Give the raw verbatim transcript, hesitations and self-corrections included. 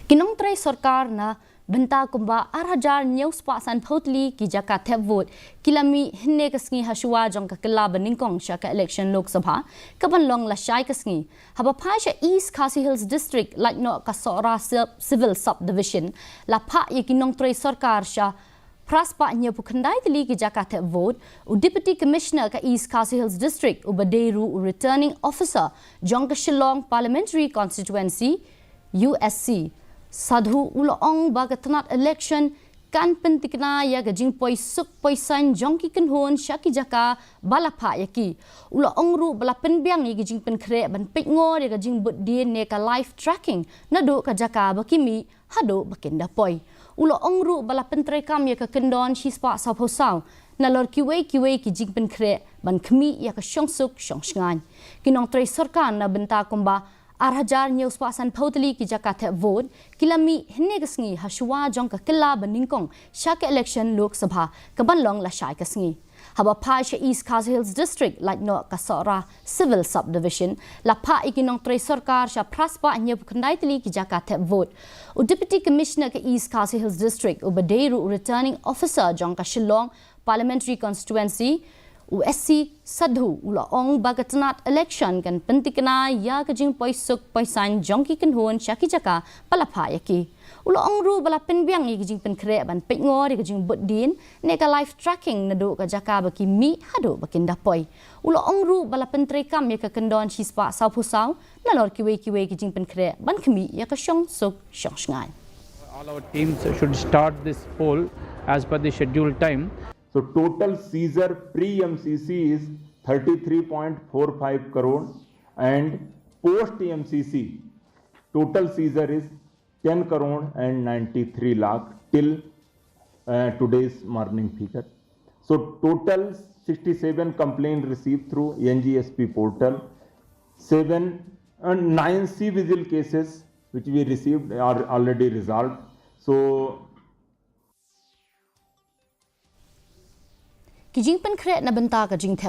Ki nongtrei sorkar na bynta kumba ar hajar hynñiew spah sanphew tylli ki jaka thep vote ki la mih hynne ka sngi ha shuwa jong ka kylla ba nyngkong sha ka election Lok Sabha ka ban long lashai ka sngi. Haba phai sha East Khasi Hills District, lait noh ka Sohra Civil Subdivision, la phah ïa ki nongtrei sorkar sha phra spah hynñiewphew khyndai tylli ki jaka thep vote. U Deputy Commissioner ka East Khasi Hills District, uba dei ruh u Returning Officer jong ka Shillong Parliamentary Constituency, U S C, Sadhu, u la ong ba ka tnat election kan pyntikna ïa ka jingpoi suk poi saiñ jong ki kynhun sha ki jaka ba la phah ïa ki. U la ong ruh ba la pynbiang ïa ki jingpynkhreh ban peit ngor ïa ka jingbud dien ne ka live tracking naduh ka jaka ba ki mih haduh ba kin da poi. U la ong ruh ba la pyntreikam ïa ka kyndon shi spah sawphew saw nalor kiwei kiwei ki jingpynkhreh ban khmih ïa ka shongsuk shongshngaiñ. Ki nongtrei sorkar na bynta kumba ar hajar hynñiew spah sanphew tylli ki jaka thep vote ki la mih hynne ka sngi ha shuwa jong ka kylla ba nyngkong sha ka election Lok Sabha ka ban long lashai ka sngi. Haba phai sha East Khasi Hills District, lait noh ka Sohra Civil Subdivision, la phah ïa ki nongtrei sorkar sha phra spah hynñiewphew khyndai tylli ki jaka thep vote. U Deputy Commissioner ka East Khasi Hills District, uba dei ruh u Returning Officer jong ka Shillong Parliamentary Constituency, u S C Sadhu, u la ong ba ka tnat election kan pyntikna ïa ka jingpoi suk poi saiñ jong ki kynhun sha ki jaka ba la phah ïa ki. U la ong ruh ba la pynbiang ïa ka jingpynkhreh ban peit ngor ïa ka jingbud dien ne ka live tracking naduh ka jaka ba ki mih haduh ba kin da poi. U la ong ruh ba la pyntreikam ïa ka kyndon shi spah sawphew saw nalor kiwei kiwei ki jingpynkhreh ban khmih ïa ka shongsuk shongshngaiñ. All our teams should start this poll as per the scheduled time. So total seizure pre M C C is thirty-three point four five crore and post M C C total seizure is ten crore and ninety-three lakh till uh, today's morning figure. So total sixty-seven complaint received through N G S P portal, seven and nine C vigil cases which we received are already resolved. So Ki jingpynkhreh na bynta ka jingthep